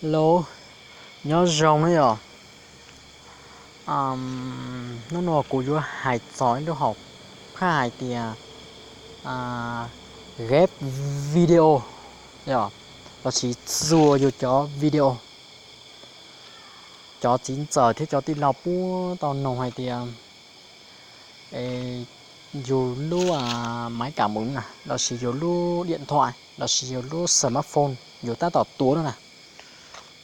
Hello, nyob zoo na yom. Hnub no kuv yuav hais txog ib lub hom phaj hais tias ghép video yom, los sis txuas yus cov video. Cov txiv ntxawm thiab cov tij laug puab tau noog hais tias yus lub maiv kam mus na, los sis yus lub điện thoại los sis yus lub smartphone yus tab tom tuav no na,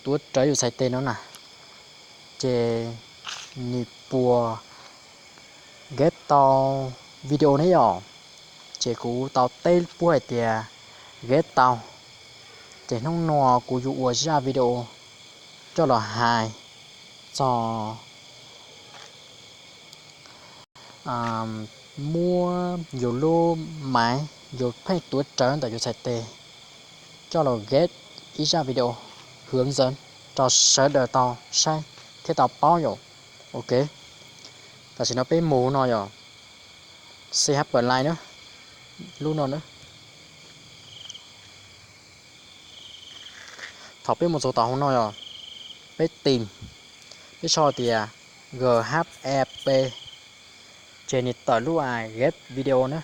tuav rawv yus txhais tes no na, ces nws puas ghép tau video ne yom? Ces kuv tau teb puab hais tias ghép tau. Ces hnub no kuv yuav ua zaj video coj los hais txog muab yus lub maiv yus pheej tuav rawv ntawm yus txhais tes coj los ghép ib zaj video hướng dẫn rau sawv daws tau saib thiab tau paub yom. Ok, tam sim no peb mus no yom, C H Play na, lub no na. Thaum peb mus txog tom hauv no yom, peb tìm, peb sau tias G H E P, ces nws tawm lub ghép video na,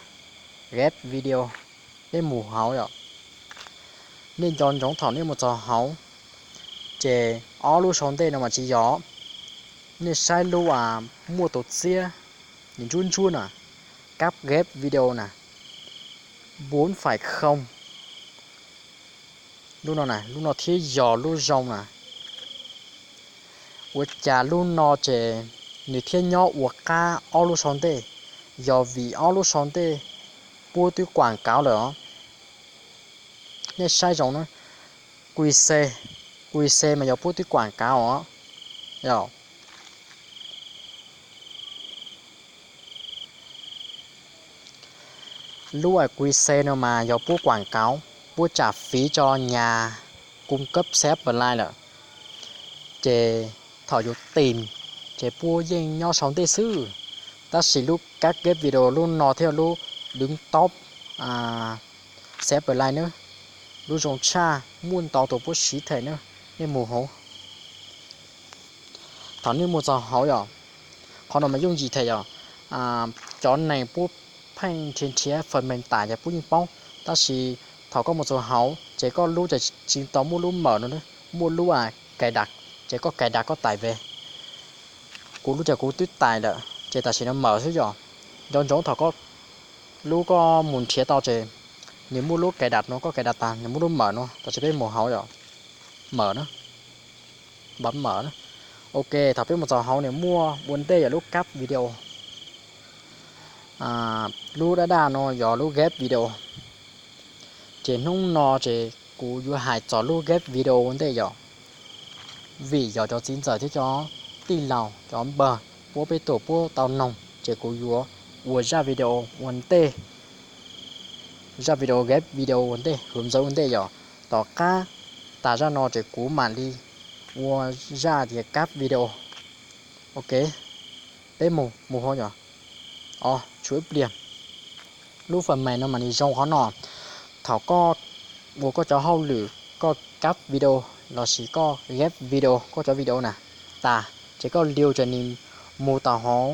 ghép video. Peb mus hauv yom. Nej nco ntsoov thaum nej mus txog hauv, ces ob lub sau ntej no mas tsis yog. Nej saib lub muaj tus txiab, nws ntsuab ntsuab na, cắt ghép video na, bốn phẩy không. Lub no na, lub no thiaj yog lub zoo na. Ua cas lub no ces nws thiaj nyob ua qab ob lub sau ntej? Yog vim ob lub sau ntej puab twb quảng cáo lawm os. Nej saib zoo na, Q C, Q C mas yog puab twb quảng cáo os. Yog lub Q C no mas yog puab quảng cáo, puab trả phí cho nhà cung cấp C H Play lawm. Ces thaum yus tìm ces puab yeej nyob sau ntej xwb. Tab sis lub cắt ghép video lub no thiaj lub đứng top C H Play na, lub zoo tshaj, muaj ntau tus puab siv them na. Nej mus hauv, thaum nej mus txog hauv yom, qhov no mas yooj yim them yom. Cov neeg puab pheej nrhiav nrhiav phần mềm tải ces puab yeej paub, tab sis thaum koj mus txog hauv ces koj lub ces tsis tau muaj lub mở no, muaj lub cài đặt, ces koj cài đặt koj tải về. Kuv lub ces kuv twb tải lawm ces tam sim no mở xwb yom. Nco ntsoov thaum koj lub koj mus nrhiav tau ces nws muaj lub cài đặt no, koj cài đặt tas nws muaj lub mở no, tam sim peb mus hauv yom. Mở na, bấm mở na. Ok, thaum peb mus txog hauv nws muaj ua ntej yog lub cắt video. Lub daj daj no yog lub ghép video. Ces hnub no ces kuv yuav hais txog lub ghép video ua ntej yom. Vim yog cov txiv ntxawm thiab cov tij laug cov npawg puab peb tug puab tau noog ces kuv yuav ua zaj video ua ntej, zaj video ghép video ua ntej, hướng dẫn ua ntej yom. Tom qab tas zaj no ces kuv mam li ua zaj tias cắt video. Ok, peb mus mus hauv yom. Os, tshuav ib pliag. Lub phần mềm no mas nws zoo qhov no, thaum koj ua koj cov hauj lwm, koj cắt video los sis koj ghép video, koj cov video na tas, ces koj liu ces nws mus tom hauv,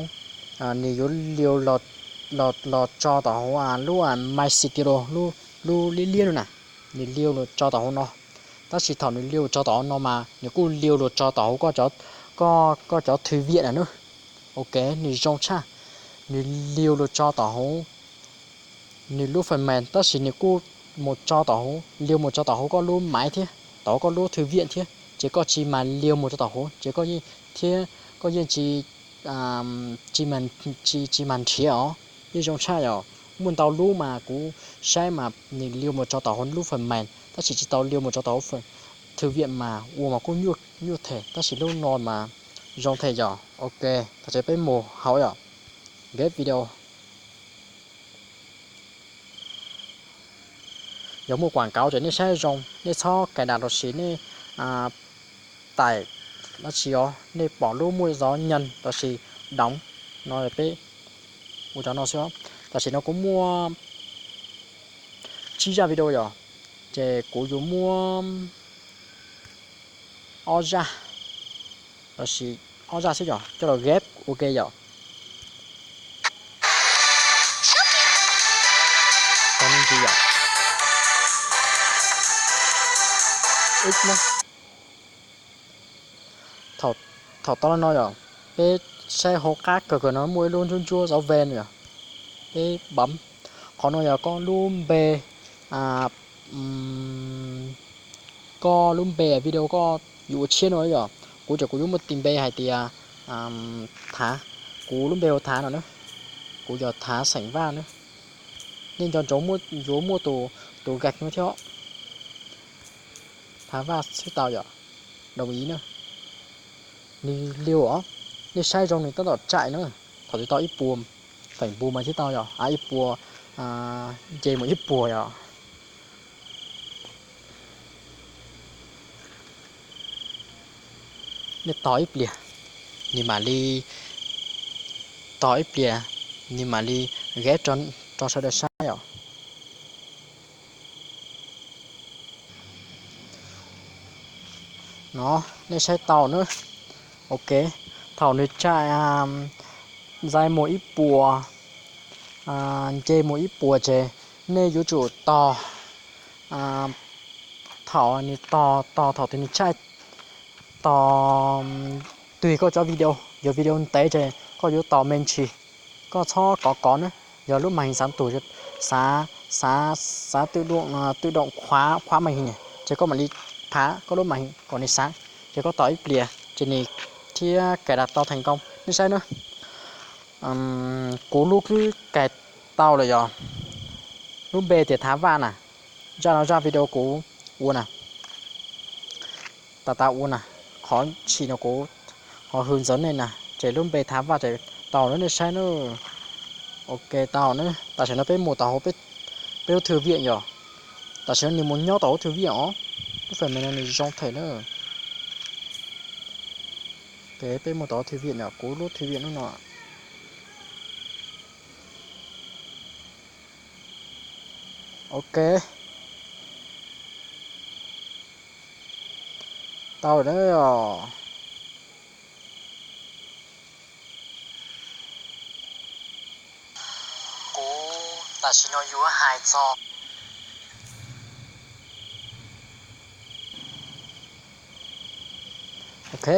nws yuav liu los tso tom hauv lub My Studio, lub liab liab no na, nws liu los tso tom hauv no. Tab sis thaum nws liu tso tom hauv no mas nws kuj liu los tso tom hauv koj cov thư viện na. Ok, nws zoo tshaj, nws liu los tso tom hauv nws lub phần mềm, tab sis nws kuj mus tso tom hauv, liu mus tso tom hauv koj lub maiv thiab, tom hauv koj lub thư viện thiab, ces koj tsis mas liu mus tso tom hauv ces koj yeej thiab, koj yeej tsis, tsis, tsis mas nrhiav os. Yeej zoo tshaj yom. Muaj ntau lub mas kuv saib mas nws liu mus tso tom hauv lub phần mềm tab sis tsis tau liu mus tso tom hauv thư viện mas ua mas kuj nyuaj nyuaj them, tab sis lub no mas zoo them yom. Ok, tam sim peb mus hauv yom, ghép video. Yog muaj quảng cáo ces nej saib zoo, nej txhob cài đặt los sis nej tải los sis os, nej pom lub muaj gió nhân los sis đóng no, peb ua cov no xwb. Tam sim no kuv muaj tsib zaj video yom, ces kuv yuav muab ob zaj, los sis ob zaj xwb yom, coj los ghép ua ke yom. Thaum tau li no yom, peb saib hauv qab kawg kawg no muaj ib lub ntsuab ntsuab xov ve no yom. Peb bấm, qhov no yog koj lub npe, koj lub npe video koj yuav ua tshiab no yom. Kuv ces kuv yuav muaj tis npe hais tias Thav, kuv lub npe hu Thav no na, kuv yog Thav xeem Vaj na. Nej nco ntsoov yuav muaj tus gạch no thiab. Thav Vaj xwb tau yom. Đồng ý na. Nws liu os, nej saib zoo nws tab tom chạy na. Thaum twg tau ib puas feem npus mas thiaj tau yom, ib puas nce mus ib puas yom. Nej tos ib pliag, nws mam li, tos ib pliag, nws mam li ghép rau sawv daws saib os. No, nej saib tau na. Ok, thaum nws chạy nce mus ib puas, nce mus ib puas ces nej yuav tsum tos, thaum nws tos, tos thaum twg nws chạy tos, tùy koj cov video, yog video ntev ces koj yuav tos me ntsis, koj txhob kov kov na. Yog lub màn hình xám tủm, xav, xav, xav tự động, tự động khóa, khóa màn hình ces koj mam li phav koj lub màn hình kom nws sáng, ces koj tos ib pliag ces nws thiaj cài đặt tau thành công. Nej saib na, kuv lub twb cài tau lawm yom. Lub npe tias Thav Vaj na, zaj no zaj video kuv ua na, tas tas ua na, qhov tshim no kuv, qhov hws ntxawv nej na, ces lub npe Thav Vaj ces tau na, nej saib na. Ok, tau na. Tam sim no peb mus tom hauv peb lub thư viện yom. Tam sim no nws mus nyob tom hauv thư viện os, lub feem mem no nws zoo them na. Ces peb mus tom hauv thư viện yom, kuv lub thư viện lub no. Ok, tau lawm os. Kuv tam sim no yuav hais txog, ok,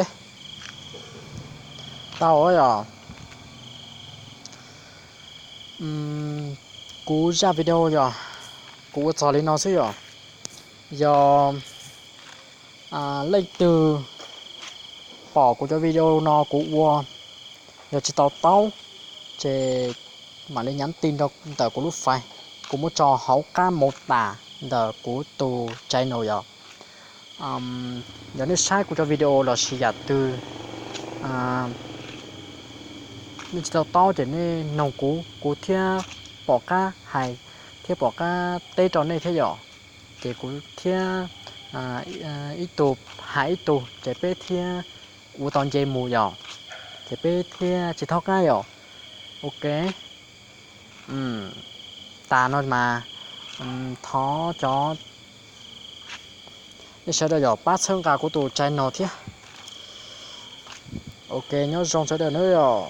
tau yom. Kuv zaj video yog kuv ua txog li no xwb yom. Yog leej twg pom kuv cov video no kuv ua, yog tsis tau taub ces mam li nhắn tin rau ntawm kuv lub fais, kuv muab tso hauv qab mô tả ntawm kuv tus channel yom. Yog nej saib kuv cov video los sis yam twg nej tsis tau taub ces nej noog kuv, kuv thiaj pom qab hais thiab pom qab teb rau nej thiab yom. Ces kuv thiab ib tug hais ib tug ces peb thiaj ua tau nce mus yom, ces peb thiaj tsis thaub qab yom. Ok, tas no mas thov cov nej sawv daws yom pab txhawb nqa kuv tus channel thiab. Ok, nyob zoo sawv daws nawb yom.